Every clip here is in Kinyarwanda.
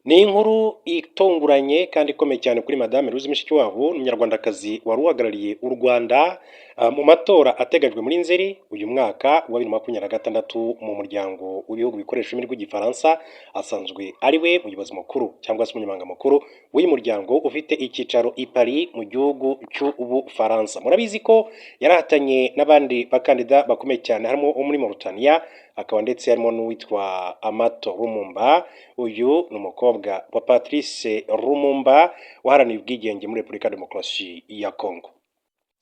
Ni inkuru itunguranye kandi ikomeye cyane kuri Madame Louise Mushikiwabo, umunyarwandakazi wari uhagarariye u Rwanda mu matora ateganyijwe muri Nzeri uyu mwaka wa 2026 mu muryango w'ibihugu bikoresha ururimi rw'Igifaransa. Asanzwe ari we muyobozi mukuru cyangwa se umunyamabanga mukuru w'uyu muryango ufite icyicaro i Paris mu gihugu cy'Ubufaransa. Murabizi ko yarahatanye n'abandi bakandida bakomeye cyane, harimo uwo muri Mauritania, akaba ndetse harimo n'uwitwa Amato Lumumba. Uyu ni umukobwa wa Patrice Lumumba waharaniye ubwigenge muri Repubulika ya Demokarasi ya Congo.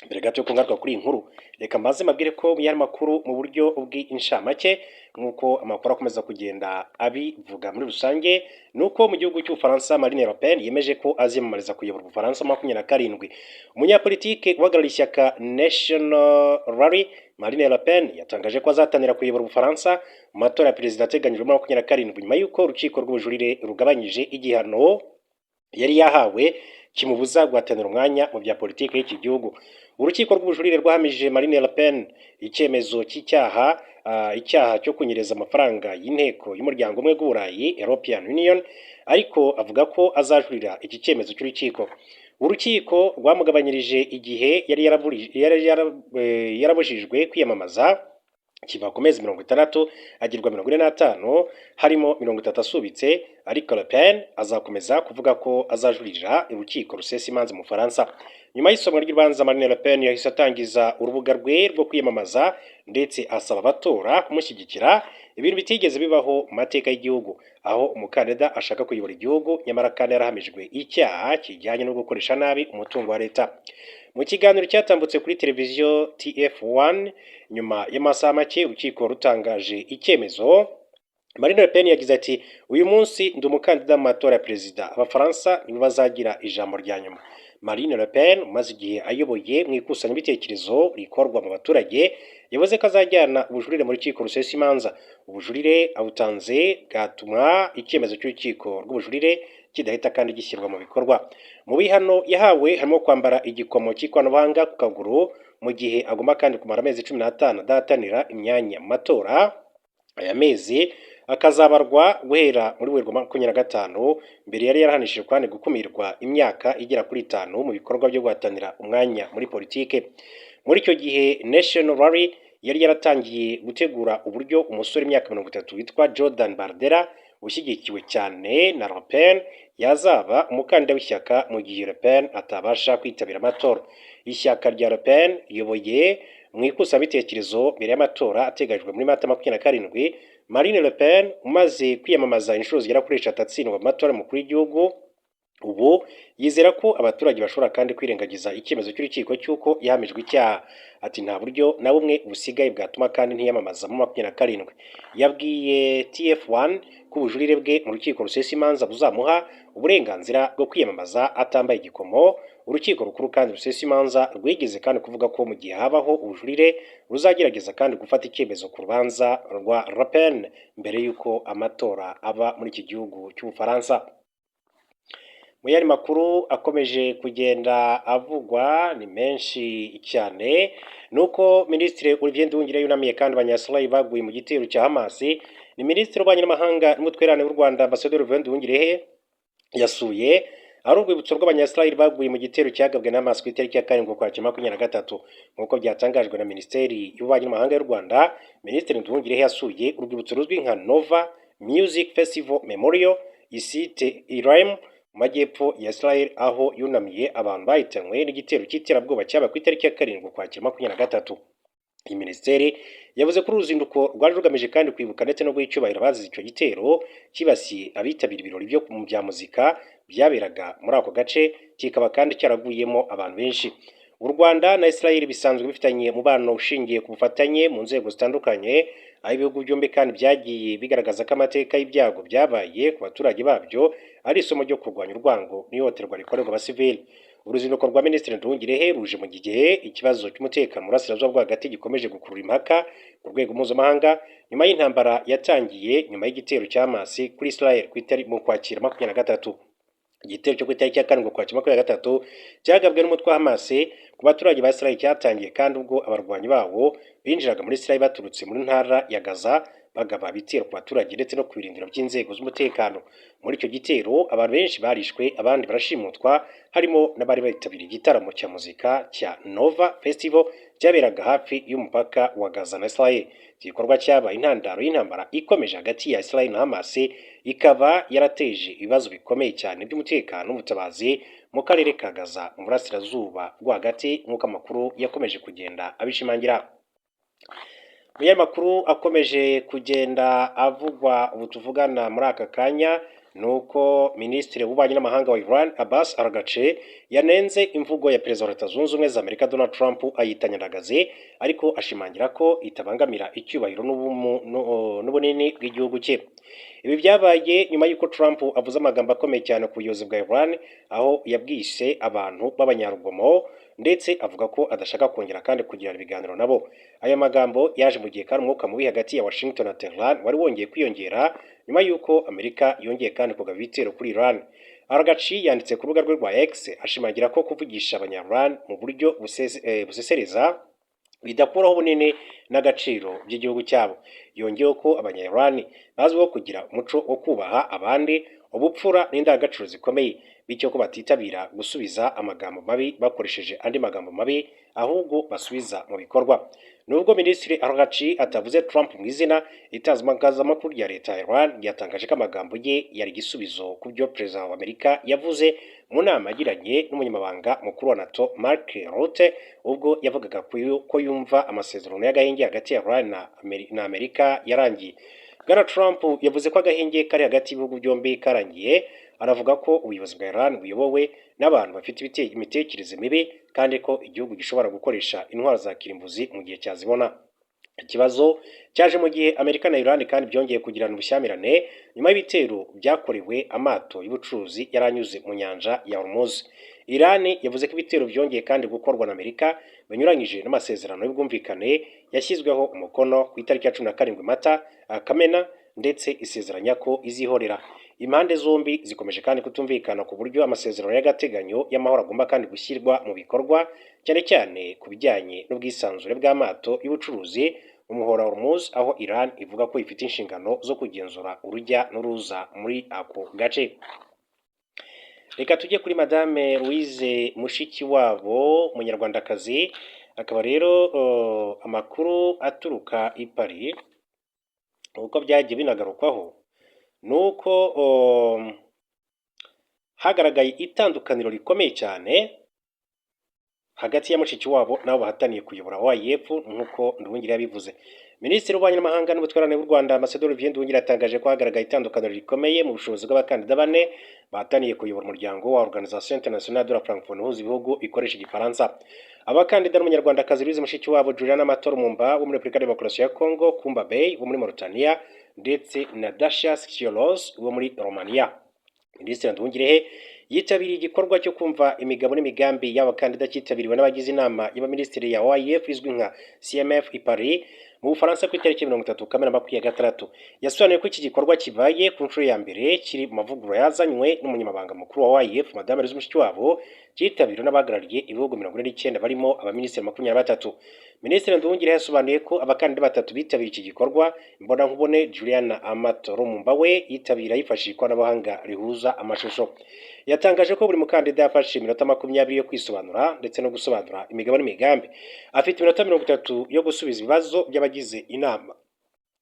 Mbere gato yo kugaruka kuri iyi nkuru, reka mbanze mbabwire ko mu yandi makuru mu buryo bw'inshamake, nk'uko amakuru akomeza kugenda abivuga muri rusange, ni uko mu gihugu cy'Ubufaransa Marine Le Pen yemeje ko aziyamamariza kuyobora Ubufaransa 27. Umunyapolitike uhagarariye ishyaka National Rally, Marine Le Pen, yatangaje ko azatangira kuyobora Ubufaransa mu matora ya perezida ateganyijwe muri 27, nyuma y'uko urukiko rw'ubujurire rugabanyije igihano yari yahawe kimubuza guhatanira umwanya mu bya politiki y'iki gihugu. Urukiko rw'ubujurire rwahamije Marine Le Pen icyemezo cy'icyaha, icyaha cyo kunyereza amafaranga y'inteko y'umuryango umwe w'Uburayi, European Union, ariko avuga ko azajurira iki cyemezo cy'urukiko. Urukiko rwamugabanyirije igihe yari yarabujijwe kwiyamamaza, kiva ku mezi 60 agirwa 45, harimo 30 asubitse, ariko Le Pen azakomeza kuvuga ko azajurira urukiko rusesa imanza mu Bufaransa. Nyuma y'isomwa ry'urubanza, Marine Le Pen yahise atangiza urubuga rwe rwo kwiyamamaza ndetse asaba abatora kumushyigikira, ibintu bitigeze bibaho mu mateka y'igihugu, aho umukandida ashaka kuyobora igihugu nyamara kandi yarahamijwe icyaha kijyanye no gukoresha nabi umutungo wa leta. Mu kiganiro cyatambutse kuri televiziyo TF1 nyuma y'amasaha make urukiko rutangaje icyemezo, Marine Le Pen yagize ati: "Uyu munsi ndi umukandida mu matora ya perezida, Abafaransa nibo bazagira ijambo rya nyuma." Marine Le Pen umaze igihe ayoboye mu ikusanyabitekerezo rikorwa mu baturage yavuze ko azajyana ubujurire mu rukiko rusesa imanza. Ubujurire abutanze bwatuma icyemezo cy'urukiko rw'ubujurire kidahita kandi gishyirwa mu bikorwa. Mu bihano yahawe harimo kwambara igikomo cy'ikoranabuhanga ku kaguru mu gihe agomba kandi kumara amezi 15 adahatanira imyanya mu matora. Aya mezi akazabarwa guhera muri Werurwe 25. Mbere yari yarahanishijwe kandi gukumirwa imyaka igera kuri 5 mu bikorwa byo guhatanira umwanya muri politike. Muri icyo gihe National Rally yari yaratangiye gutegura uburyo umusore w'imyaka 30 witwa Jordan Bardella, ushyigikiwe cyane na Le Pen, yazaba umukandida w'ishyaka mu gihe Le Pen atabasha kwitabira amatora. Ishyaka rya Le Pen riyoboye mu ikusanyabitekerezo mbere y'amatora ateganyijwe muri Mata 27. Marine Le Pen umaze kwiyamamaza inshuro zigera kuri 3 atsindwa mu matora y'umukuru w'igihugu, ubu yizera ko abaturage bashobora kandi kwirengagiza icyemezo cy'urukiko cy'uko yahamijwe icyaha. Ati: "Nta buryo na bumwe busigaye bwatuma kandi ntiyamamaza muri 27." Yabwiye TF1 ko ubujurire bwe mu rukiko rusesa imanza buzamuha uburenganzira bwo kwiyamamaza atambaye igikomo. Urukiko rukuru kandi rusesa imanza rwigeze kandi kuvuga ko mu gihe habaho ubujurire ruzagerageza kandi gufata icyemezo ku rubanza rwa Le Pen mbere y'uko amatora aba muri iki gihugu cy'Ubufaransa. Mu yandi makuru akomeje kugenda avugwa ni menshi cyane, ni uko Minisitiri Olivier Nduhungirehe yunamiye kandi Abanyasirayi baguye mu gitero cya Hamas. Ni Minisitiri w'Ububanyi n'Amahanga n'Ubutwererane w'u Rwanda, Ambasaderi Olivier Nduhungirehe, yasuye ari urwibutso rw'Abanyasirayeli baguye mu gitero cyagabwe na Hamas ku itariki ya 7 Ukwakira 23, nk'uko byatangajwe na Minisiteri y'Ububanyi n'Amahanga y'u Rwanda. Minisitiri Nduhungirehe yasuye urwibutso ruzwi nka Nova Music Festival Memorial isite Irem mu majyepfo ya Israel, aho yunamiye abantu bahitanywe n'igitero cy'iterabwoba cyabaye ku itariki ya 7 Ukwakira 23. Iyi minisiteri yavuze ko uru ruzinduko rwari rugamije kandi kwibuka ndetse no guha icyubahiro abazize icyo gitero cyibasiye abitabira ibirori byo mu bya muzika byaberaga muri ako gace, kikaba kandi cyaraguyemo abantu benshi. U Rwanda na Israel bisanzwe bifitanye umubano ushingiye ku bufatanye mu nzego zitandukanye, aho ibihugu byombi kandi byagiye bigaragaza ko amateka y'ibyago byabaye ku baturage babyo ari isomo ryo kurwanya urwango n'ihohoterwa rikorerwa abasivili. Uruzinduko rwa Minisitiri Nduhungirehe ruje mu gihe ikibazo cy'umutekano mu burasirazuba bwo hagati gikomeje gukurura impaka ku rwego mpuzamahanga, nyuma y'intambara yatangiye nyuma y'igitero cya Hamas kuri Israel ku itari mu Kwakira 23. Igitero cyo ku itariki ya 7 Ukwakira 23 cyagabwe n'umutwe wa Hamas ku baturage ba Israel cyatangiye kandi ubwo abarwanyi bawo binjiraga muri Israel baturutse muri ntara ya Gaza. bagaba ibitero ku baturage ndetse no ku birindiro by'inzego z'umutekano. Muri icyo gitero abantu benshi barishwe, abandi barashimutwa, harimo n'abari bitabiriye igitaramo cya muzika cya Nova Festival cyaberaga hafi y'umupaka wa Gaza na Israel. Iki gikorwa cyabaye intandaro y'intambara ikomeje hagati ya Israel na Hamas, ikaba yarateje ibibazo bikomeye cyane by'umutekano n'ubutabazi mu karere ka Gaza mu burasirazuba bwo hagati, nk'uko amakuru yakomeje kugenda abishimangira. Mu yandi makuru akomeje kugenda avugwa ubu tuvugana muri aka kanya, ni uko Minisitiri w'Ububanyi n'Amahanga wa Iran, Abbas Araghchi, yanenze imvugo ya Perezida wa Leta Zunze Ubumwe za Amerika Donald Trump, ayita nyandagazi, ariko ashimangira ko itabangamira icyubahiro n'ubunini bw'igihugu cye. Ibi byabaye nyuma y'uko Trump avuze amagambo akomeye cyane ku buyobozi bwa Iran, aho yabwise abantu b'abanyarugomo, ndetse avuga ko adashaka kongera kandi kugirana ibiganiro nabo. Aya magambo yaje mu gihe kandi umwuka mubi hagati ya Washington na Tehran wari wongeye kwiyongera nyuma y'uko Amerika yongeye kandi kugaba ibitero kuri Iran. Araghchi yanditse ku rubuga rwe rwa X ashimangira ko kuvugisha abanya-Iran mu buryo busesereza bidakuraho ubunini n'agaciro by'igihugu cyabo. Yongeyeho ko abanya-Iran bazwiho kugira umuco wo kubaha abandi, ubupfura n'indangagaciro zikomeye, bityo ko batitabira gusubiza amagambo mabi bakoresheje andi magambo mabi, ahubwo basubiza mu bikorwa. Nubwo Minisitiri Araghchi atavuze Trump mu izina, itangazamakuru rya leta ya Iran ryatangaje ko amagambo ye yari igisubizo ku byo Perezida wa Amerika yavuze mu nama yagiranye n'umunyamabanga mukuru wa NATO Mark Rutte, ubwo yavugaga ko yumva amasezerano y'agahenge hagati ya Iran na Amerika yarangiye. Bwana Trump yavuze ko agahenge kari hagati y'ibihugu byombi karangiye, aravuga ko ubuyobozi bwa Iran buyobowe n'abantu bafite imitekerereze mibi, kandi ko igihugu gishobora gukoresha intwaro za kirimbuzi mu gihe cyazibona. Ikibazo cyaje mu gihe Amerika na Iran kandi byongeye kugirana ubushyamirane nyuma y'ibitero byakorewe amato y'ubucuruzi yari anyuze mu nyanja ya Hormuz. Iran yavuze ko ibitero byongeye kandi gukorwa na Amerika binyuranyije n'amasezerano y'ubwumvikane yashyizweho umukono ku itariki ya 17 Mata, Kamena, ndetse isezeranya ko izihorera. Impande zombi zikomeje kandi kutumvikana ku buryo amasezerano y'agateganyo y'amahoro agomba kandi gushyirwa mu bikorwa, cyane cyane ku bijyanye n'ubwisanzure bw'amato y'ubucuruzi mu muhora Hormuz, aho Iran ivuga ko ifite inshingano zo kugenzura urujya n'uruza muri ako gace. Reka tujye kuri Madame Louise Mushikiwabo, umunyarwandakazi, akaba rero amakuru aturuka i Paris, uko byagiye binagarukwaho, ni uko hagaragaye itandukaniro rikomeye cyane hagati ya Mushikiwabo n'abo bahataniye kuyobora OIF, nk'uko Nduhungirehe yabivuze. Minisitiri w'Ububanyi n'Amahanga n'Ubutwererane bw'u Rwanda, Ambasaderi Olivier Nduhungirehe, yatangaje ko hagaragaye itandukaniro rikomeye mu bushobozi bw'abakandida bane bahataniye kuyobora umuryango wa Organisation Internationale de la Francophonie uhuza ibihugu bikoresha Igifaransa. Abakandida n'Umunyarwandakazi Louise Mushikiwabo, Juliana Amato Lumumba wo muri Repubulika ya Demokarasi ya Congo, Kumba Bey wo muri Mauritania, ndetse na Dacia Ciolos wo muri Romania. Minisitiri Nduhungirehe yitabiriye igikorwa cyo kumva imigabo n'imigambi y'abakandida cyitabiriwe n'abagize inama y'abaminisitiri ya OIF izwi nka CMF i Paris mu Bufaransa ku itariki 30 Kamena 2026. Yasobanuye ko iki gikorwa kibaye ku nshuro ya mbere kiri mu mavugurura yazanywe n'umunyamabanga mukuru wa OIF, Madame Louise Mushikiwabo, cyitabiriwe n'abahagarariye ibihugu 49 barimo abaminisitiri 23. Minisitiri Nduhungirehe yasobanuye ko abakandida batatu bitabiriye iki gikorwa imbonankubone. Juliana Amato Lumumba we yitabira yifashishije ikoranabuhanga rihuza amashusho. Yatangaje ko buri mukandida yafashe iminota 20 yo kwisobanura ndetse no gusobanura imigabo n'imigambi, afite iminota 30 yo gusubiza ibibazo by'abagize inama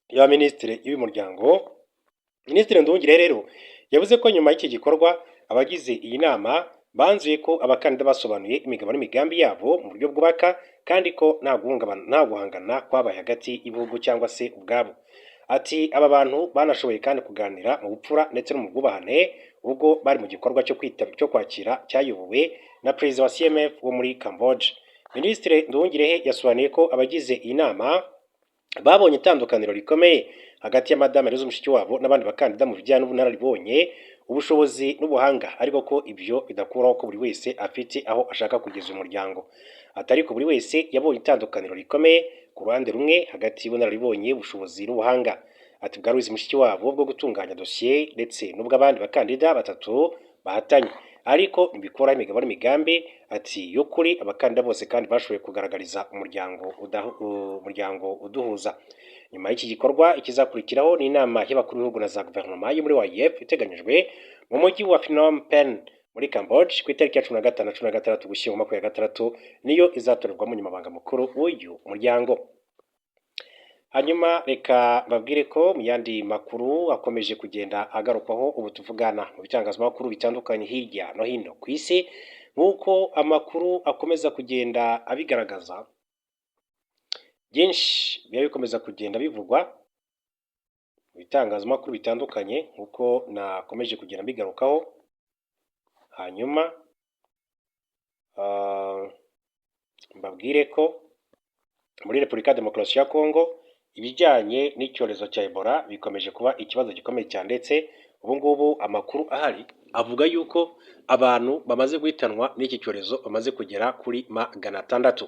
y'abaminisitiri y'uyu muryango. Minisitiri Nduhungirehe rero yavuze ko nyuma y'iki gikorwa abagize iyi nama banzuye ko abakandida basobanuye imigabo n'imigambi yabo mu buryo bwubaka, kandi ko nta guhungabana, nta guhangana kwabaye hagati y'ibihugu cyangwa se ubwabo. Ati: "Aba bantu banashoboye kandi kuganira mu bupfura ndetse no mu bwubahane ubwo bari mu gikorwa cyo kwita cyo kwakira cyayobowe na perezida wa CMF wo muri Cambodge." Minisitiri Nduhungirehe yasobanuye ko abagize iyi nama babonye itandukaniro rikomeye hagati ya Madame Louise Mushikiwabo n'abandi bakandida mu bijyanye n'ubunararibonye, ubushobozi n'ubuhanga, ariko ko ibyo bidakuraho ko buri wese afite aho ashaka kugeza umuryango. Ati: "Ariko buri wese yabonye itandukaniro rikomeye ku ruhande rumwe hagati y'ubunararibonye, ubushobozi n'ubuhanga," ati, "bwa Louise Mushikiwabo bwo gutunganya dosiye ndetse n'ubw'abandi bakandida batatu bahatanye, ariko ntibikuraho imigabo n'imigambi," ati, "y'ukuri abakandida bose kandi bashoboye kugaragariza umuryango uduhuza." Nyuma y'iki gikorwa, ikizakurikiraho ni inama y'abakuru b'ibihugu na za guverinoma yo muri OIF iteganyijwe mu mujyi wa Phnom Penh muri Cambodge ku itariki ya 15 na 16 Ugushyingo 26, niyo izatorerwamo umunyamabanga mukuru w'uyu muryango. Hanyuma reka mbabwire ko mu yandi makuru akomeje kugenda agarukwaho ubu tuvugana mu bitangazamakuru bitandukanye hirya no hino ku isi, nk'uko amakuru akomeza kugenda abigaragaza, byinshi biba bikomeza kugenda bivugwa mu bitangazamakuru bitandukanye nk'uko nakomeje kugenda mbigarukaho. Hanyuma mbabwire ko muri Repubulika ya Demokarasi ya Kongo ibijyanye n'icyorezo cya Ebola bikomeje kuba ikibazo gikomeye cyane, ndetse ubu ngubu amakuru ahari avuga yuko abantu bamaze guhitanwa n'iki cyorezo bamaze kugera kuri 600.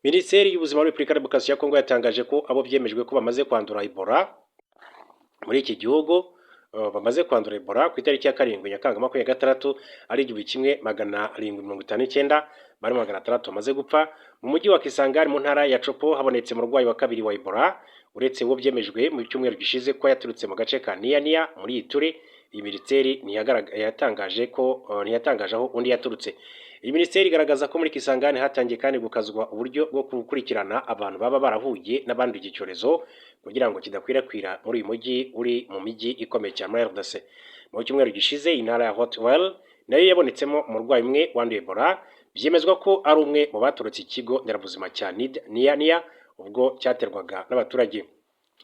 Minisiteri y'Ubuzima muri Repubulika ya Demokarasi ya Kongo yatangaje ko abo byemejwe ko bamaze kwandura Ebola muri iki gihugu, bamaze kwandura Ebola ku itariki ya 7 Nyakanga 26 ari 1759, bari 600 bamaze gupfa. Mu mujyi wa Kisangani mu ntara ya Tshopo habonetse umurwayi wa kabiri wa Ebola, uretse uwo byemejwe mu cyumweru gishize ko yaturutse mu gace ka Nia muri Ituri. Iyi minisiteri ntiyatangaje ko ntiyatangaje aho undi yaturutse. Iyi minisiteri igaragaza ko muri Kisangani hatangiye kandi gukazwa uburyo bwo gukurikirana abantu baba barahuye n'abanduye iki cyorezo kugira ngo kidakwirakwira muri uyu mujyi uri mu mijyi ikomeye cyane muri RDC. Mu cyumweru gishize, intara ya Haut-Uele nayo yabonetsemo umurwayi umwe wanduye Ebola, byemezwa ko ari umwe mu baturutse ikigo nderabuzima cya Nia Nia ubwo cyaterwaga n'abaturage.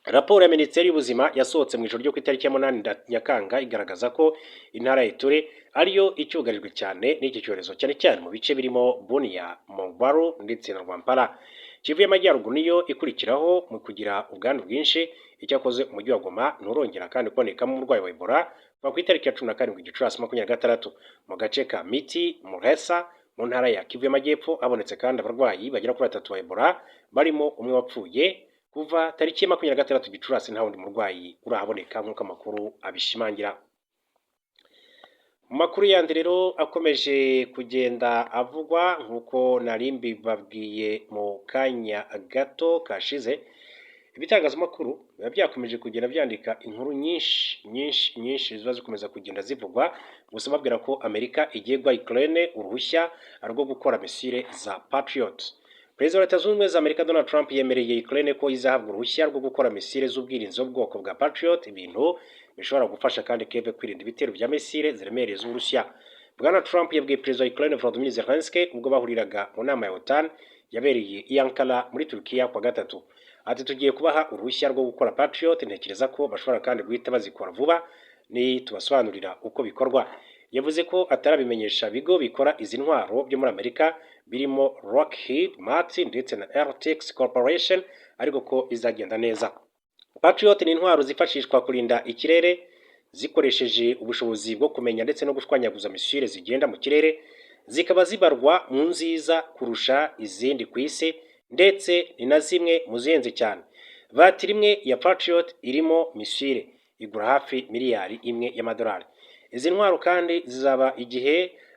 Raporo ya Minisiteri y'Ubuzima yasohotse mu ijoro ryo ku itariki ya 8 Nyakanga igaragaza ko intara ya Ituri ariyo icyugarijwe cyane n'iki cyorezo, cyane cyane mu bice birimo Bunia, Mongbwalu ndetse na Rwampara. Kivu y'Amajyaruguru niyo ikurikiraho mu kugira ubwandu bwinshi. Icyakoze umujyi wa Goma nturongera kandi kubonekamo umurwayi wa Ebola kuva ku itariki ya 17 Gicurasi 26. Mu gace ka Miti Murhesa mu ntara ya Kivu y'Amajyepfo habonetse kandi abarwayi bagera kuri batatu ba Ebola, barimo umwe wapfuye. Kuva tariki ya 26 Gicurasi nta wundi murwayi urahaboneka nk'uko amakuru abishimangira. Mu makuru yandi rero akomeje kugenda avugwa, nk'uko nari mbibabwiye mu kanya gato kashize, ibitangazamakuru biba byakomeje kugenda byandika inkuru nyinshi nyinshi nyinshi ziba zikomeza kugenda zivugwa. Gusa mbabwira ko Amerika igiye guha Ukraine uruhushya rwo gukora misile za Patriot. Perezida wa Leta Zunze Ubumwe za Amerika Donald Trump yemereye Ukraine ko izahabwa uruhushya rwo gukora misile z'ubwirinzi bw'ubwoko bwa Patriot, ibintu bishobora gufasha kandi Kiev kwirinda ibitero bya misile ziremereye z'Uburusiya. Bwana Trump yabwiye Perezida wa Ukraine Volodymyr Zelensky ubwo bahuriraga mu nama ya OTAN yabereye i Ankara muri Turkiya kuwa gatatu. Ati: "Tugiye kubaha uruhushya rwo gukora Patriot, ntekereza ko bashobora kandi guhita bazikora vuba ni tubasobanurira uko bikorwa." Yavuze ko atarabimenyesha ibigo bikora izi ntwaro byo muri Amerika birimo Lockheed Martin ndetse na RTX Corporation, ariko ko bizagenda neza. Patriot ni intwaro zifashishwa kurinda ikirere zikoresheje ubushobozi bwo kumenya ndetse no gushwanyaguza misile zigenda mu kirere, zikaba zibarwa mu nziza kurusha izindi ku isi, ndetse ni na zimwe mu zihenze cyane. Batiri imwe ya Patriot irimo misile igura hafi miliyari 1 y'amadolari. Izi ntwaro kandi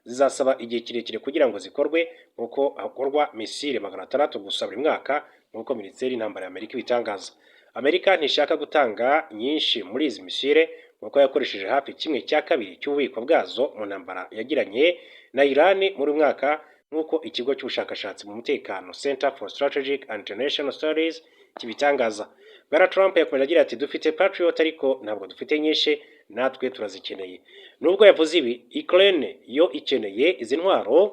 zizasaba igihe kirekire kugira ngo zikorwe, kuko hakorwa misile 600 gusa buri mwaka, nk'uko Minisiteri y'Intambara ya Amerika ibitangaza. Amerika ntishaka gutanga nyinshi muri izi misile kuko yakoresheje hafi ½ cy'ububiko bwazo mu ntambara yagiranye na Iran muri uyu mwaka, nk'uko ikigo cy'ubushakashatsi mu mutekano Center for Strategic and International Studies kibitangaza. Bwana Trump yakomeje agira ati: "Dufite Patriot ariko ntabwo dufite nyinshi, natwe turazikeneye." Nubwo yavuze ibi, Ukraine yo ikeneye izi ntwaro mu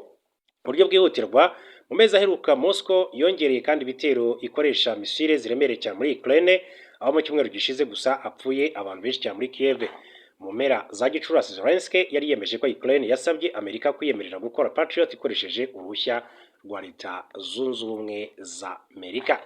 buryo bwihutirwa. Mu mezi aheruka Moscow yongereye kandi ibitero ikoresha misile ziremereye cyane muri Ukraine, aho mu cyumweru gishize gusa hapfuye abantu benshi cyane muri Kiev. Mu mpera za Gicurasi Zelensky yari yemeje ko Ukraine yasabye Amerika kwiyemerera gukora Patriot ikoresheje uruhushya rwa Leta Zunze Ubumwe za Amerika.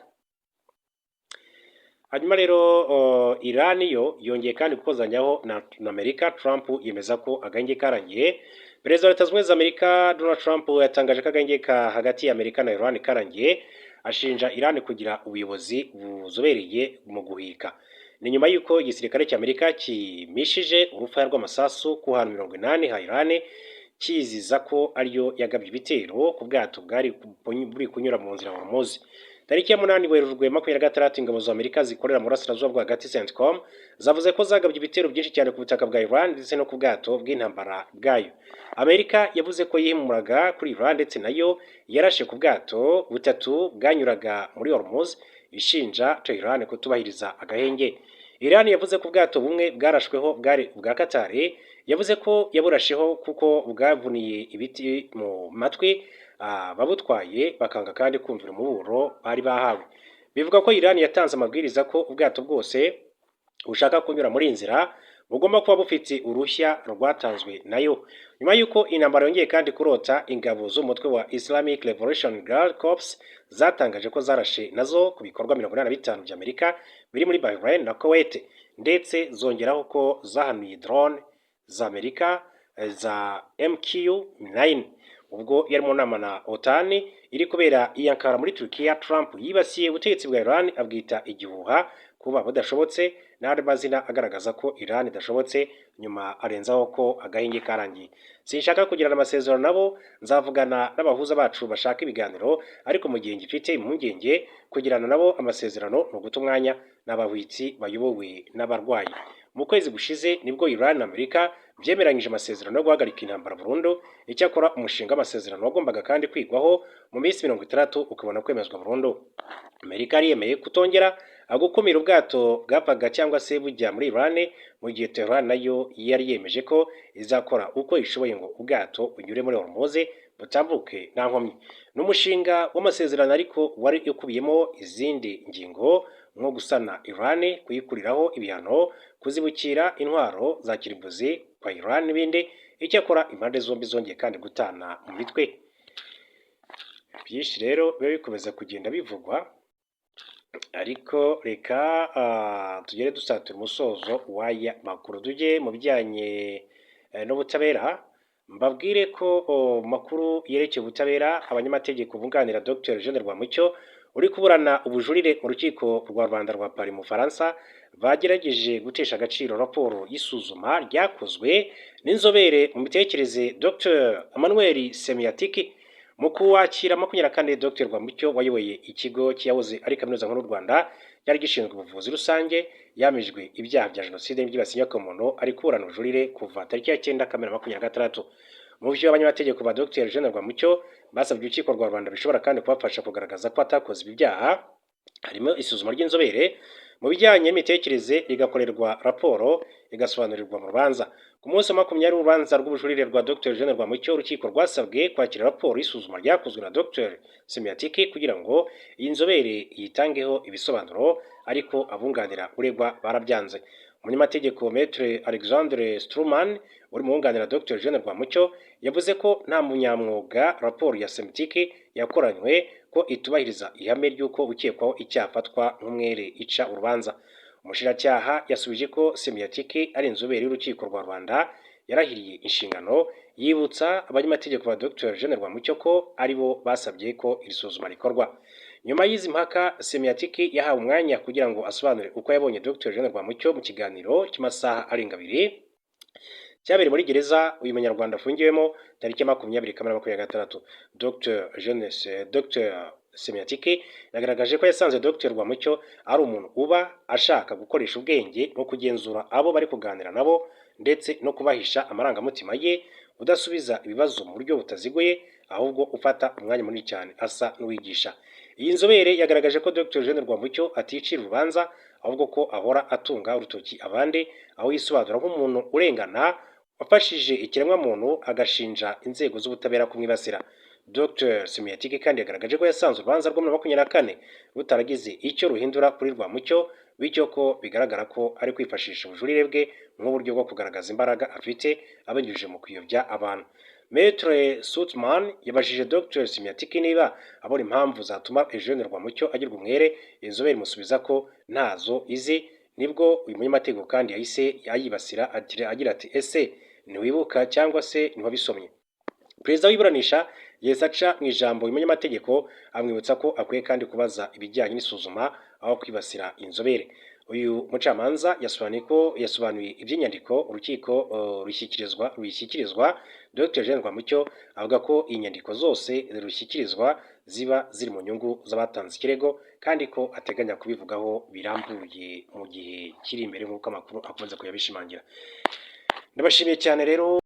Hanyuma rero Iran yo yongeye kandi gukozanyaho na Amerika, Trump yemeza ko agahenge karangiye. Perezida wa Leta Zunze Ubumwe za Amerika Donald Trump yatangaje ko agahenge ka hagati ya Amerika na Iran karangiye, ashinja Iran kugira ubuyobozi buzobereye mu guhika. Ni nyuma y'uko igisirikare cy'Amerika kimishije urufaya rw'amasasu ku hantu 80 ha Iran, kiziza ko ariyo yagabye ibitero ku bwato bwari buri kunyura mu nzira Hormuz. Tariki ya 8 Werurwe 26, ingabo za Amerika zikorera mu burasirazuba bwo hagati, CENTCOM, zavuze ko zagabye ibitero byinshi cyane ku butaka bwa Iran ndetse no ku bwato bw'intambara bwayo. Amerika yavuze ko yihimuraga kuri Iran, ndetse nayo yarashe ku bwato butatu bwanyuraga muri Hormuz, ishinja Tehran kutubahiriza agahenge. Iran yavuze ko ubwato bumwe bwarashweho bwari ubwa Qatar. Yavuze ko yaburasheho kuko bwavuniye ibiti mu matwi babutwaye, bakanga kandi kumvira umuburo bari bahawe. Bivuga ko Iran yatanze amabwiriza ko ubwato bwose bushaka kunyura muri iyi nzira bugomba kuba bufite uruhushya rwatanzwe nayo. Nyuma y'uko intambara yongeye kandi kurota, ingabo z'umutwe wa Islamic Revolution Guard Corps zatangaje ko zarashe nazo ku bikorwa 85 bya Amerika biri muri Bahrain na Kuwait, ndetse zongeraho ko zahanuye drone za Amerika za MQ-9. Ubwo yari mu nama na OTAN iri kubera i Ankara muri Turkiya, Trump yibasiye ubutegetsi bwa Iran, abwita igihuha, kuba budashobotse n'andi mazina agaragaza ko Iran idashobotse. Nyuma arenzaho ko agahenge karangiye. "Sinshaka kugirana amasezerano nabo. Nzavugana n'abahuza bacu bashaka ibiganiro, ariko mu gihe ngifite impungenge, kugirana nabo amasezerano ni uguta umwanya, n'abahwitsi bayobowe n'abarwayi." Mu kwezi gushize nibwo Iran na Amerika byemeranyije amasezerano yo guhagarika intambara burundu. Icyakora umushinga w'amasezerano wagombaga kandi kwigwaho mu minsi 60, ukabona kwemezwa burundu. Amerika yari yemeye kutongera gukumira ubwato bwavaga cyangwa se bujya muri Iran, mu gihe Tehran nayo yari yemeje ko izakora uko ishoboye ngo ubwato bunyure muri Hormuz, butambuke nta nkomyi. N'umushinga w'amasezerano ariko wari ukubiyemo izindi ngingo nko gusana Iran, kuyikuriraho ibihano, kuzibukira intwaro za kirimbuzi kwa Iran n'ibindi. Icyakora impande zombi zongeye kandi gutana mu mitwe. Byinshi rero biba bikomeza kugenda bivugwa, ariko reka tugere dusatira umusozo w'aya makuru, tujye mu bijyanye n'ubutabera. Mbabwire ko makuru yerekeye ubutabera, abanyamategeko bunganira Dr Eugene Rwamucyo uri kuburana ubujurire mu rukiko rwa rubanda rwa Paris mu Bufaransa, bagerageje gutesha agaciro raporo y'isuzuma ryakozwe n'inzobere mu mitekerereze Dr Emmanuel Semiatiki. Mu kuwakira 24, Dr Rwamucyo wayoboye ikigo cyahoze ari Kaminuza Nkuru y'u Rwanda cyari gishinzwe ubuvuzi rusange, yamijwe ibyaha bya jenoside n'ibyibasiye inyokomuntu, ari kuburana ubujurire kuva tariki ya 9 Kamena 26. Mu byo abanyamategeko ba Dr Eugene Rwamucyo basabye urukiko rwa rubanda bishobora kandi kubafasha kugaragaza ko atakoze ibi byaha, harimo isuzuma ry'inzobere mu bijyanye n'imitekerereze, rigakorerwa raporo, igasobanurirwa mu rubanza. Ku munsi wa 20 w'urubanza rw'ubujurire rwa Dr Eugene Rwamucyo, urukiko rwasabwe kwakira raporo y'isuzuma ryakozwe na Dr Semiatiki kugira ngo iyi nzobere yitangeho ibisobanuro, ariko abunganira uregwa barabyanze. Umunyamategeko Maître Alexandre Struman uri mu wunganira Dr Eugene Rwamucyo yavuze ko nta munyamwuga raporo ya Semiatiki yakoranywe, ko itubahiriza ihame ry'uko ukekwaho icyaha afatwa nk'umwere ica urubanza. Umushinjacyaha yasubije ko Semiatiki ari inzobere y'urukiko rwa rubanda yarahiriye inshingano, yibutsa abanyamategeko ba Dr Eugene Rwamucyo ko ari bo basabye ko iri suzuma rikorwa. Nyuma y'izi mpaka, Semiatiki yahawe umwanya kugira ngo asobanure uko yabonye Dr Eugene Rwamucyo mu kiganiro cy'amasaha arenga 2 cyabereye muri gereza uyu munyarwanda afungiwemo tariki ya 20 Kamena 26. Dr Jeune Dr Semiatiki yagaragaje ko yasanze Dr Rwamucyo ari umuntu uba ashaka gukoresha ubwenge no kugenzura abo bari kuganira nabo, ndetse no kubahisha amarangamutima ye, udasubiza ibibazo mu buryo butaziguye, ahubwo ufata umwanya munini cyane asa n'uwigisha. Iyi nzobere yagaragaje ko Dr Eugene Rwamucyo aticira urubanza, ahubwo ko ahora atunga urutoki abandi, aho yisobanura nk'umuntu urengana wafashije ikiremwamuntu, agashinja inzego z'ubutabera kumwibasira. Dr Semiatiki kandi yagaragaje ko yasanze urubanza rwo muri 24 rutaragize icyo ruhindura kuri Rwamucyo, bityo ko bigaragara ko ari kwifashisha ubujurire bwe nk'uburyo bwo kugaragaza imbaraga afite abinyujije mu kuyobya abantu. Maître Sutman yabajije Dr Semiatiki niba abona impamvu zatuma Eugene Rwamucyo agirwa umwere. Inzobere imusubiza ko ntazo izi. Nibwo uyu munyamategeko kandi yahise ayibasira agira ati: "Ese ntiwibuka cyangwa se ntiwabisomye?" Perezida w'iburanisha yahise aca mu ijambo uyu munyamategeko, amwibutsa ko akwiye kandi kubaza ibijyanye n'isuzuma aho kwibasira inzobere. Uyu mucamanza yasobanuye ko yasobanuye iby'inyandiko urukiko rushyikirizwa Dr Eugene Rwamucyo, avuga ko inyandiko zose rushyikirizwa ziba ziri mu nyungu z'abatanze ikirego, kandi ko ateganya kubivugaho birambuye mu gihe kiri imbere, nk'uko amakuru akunze kuyabishimangira. Ndabashimiye cyane rero.